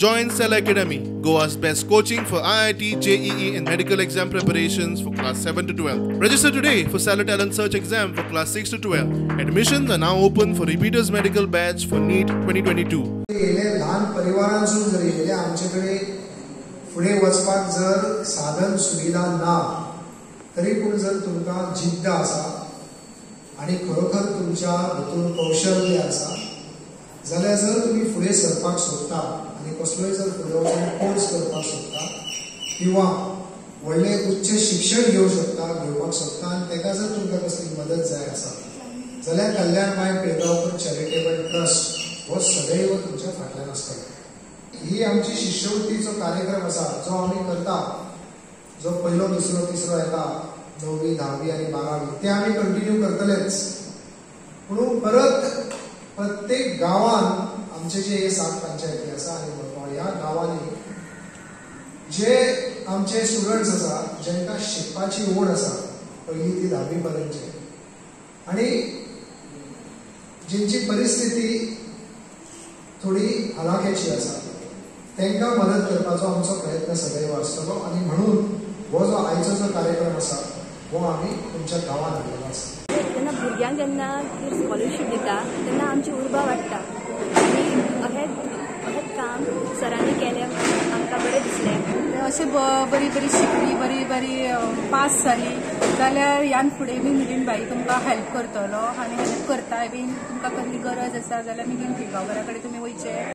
Join Cell Academy, Goa's best coaching for IIT, JEE and medical exam preparations for class 7 to 12. Register today for Cellar Talent Search exam for class 6 to 12. Admissions are now open for repeaters medical batch for NEET 2022. येयले ल्हान परिवारांसून जर येयले, आमचे कडेन फुडें वचपाक जर साधन सुविधा ना, तरी पूण जर तुमकां जिद्द आसा आनी खरोखर तुमच्या भितून कौशल्य आसा जाल्यार जर तुमी फुडें सरपाक सोदता आनी कसलोय जर फुडें वचून कोर्स करपाक सोदता किंवा व्हडलें उच्च शिक्षण घेवंक शकता घेवपाक सोदता आनी ताका जर तुमकां कसली मदत जाय आसा जाल्यार कल्याणबाय पिळगांवकर चॅरिटेबल ट्रस्ट हो सदैव तुमच्या फाटल्यान आसतलो. ही आमची शिश्यवृत्तीचो कार्यक्रम आसा जो आमी करता, जो पयलो दुसरो तिसरो येता 9वी 10वी आनी 12वी ते आमी कंटिन्यू करतलेच. पूण परत प्रत्येक गांवान आमचे जे हे 7 पंचायती आसा आनी मडगांव ह्या गांवांनी जे आमचे स्टुडंट्स आसा जेंकां शिकपाची ओड आसा पयली ती 10वी पर्यंतचे आनी जेंची परिस्थिती थोडी हलाखेची आसा तांकां मदत करपाचो आमचो प्रयत्न सदैव आसतलो. आनी म्हणून हो जो आयचो जो कार्यक्रम आसा हो आमी तुमच्या गांवांत हाडलेलो आसा. जेन्ना भुरग्यांक जेन्ना स्कॉलरशीप दिता तेन्ना आमची उर्बा वाडटा आनी अहें काम सरांनी केलें आमकां बरें दिसलें. अशें बरी बरी शिकली, बरी बरी पास जाली जाल्यार ह्यान फुडें बी मिलिंद भाई तुमकां हेल्प करतलो आनी हेल्प करताय बीन. तुमकां कसली गरज आसा जाल्यार मिलिंद पिळगांवकरा कडेन तुमी वयचे.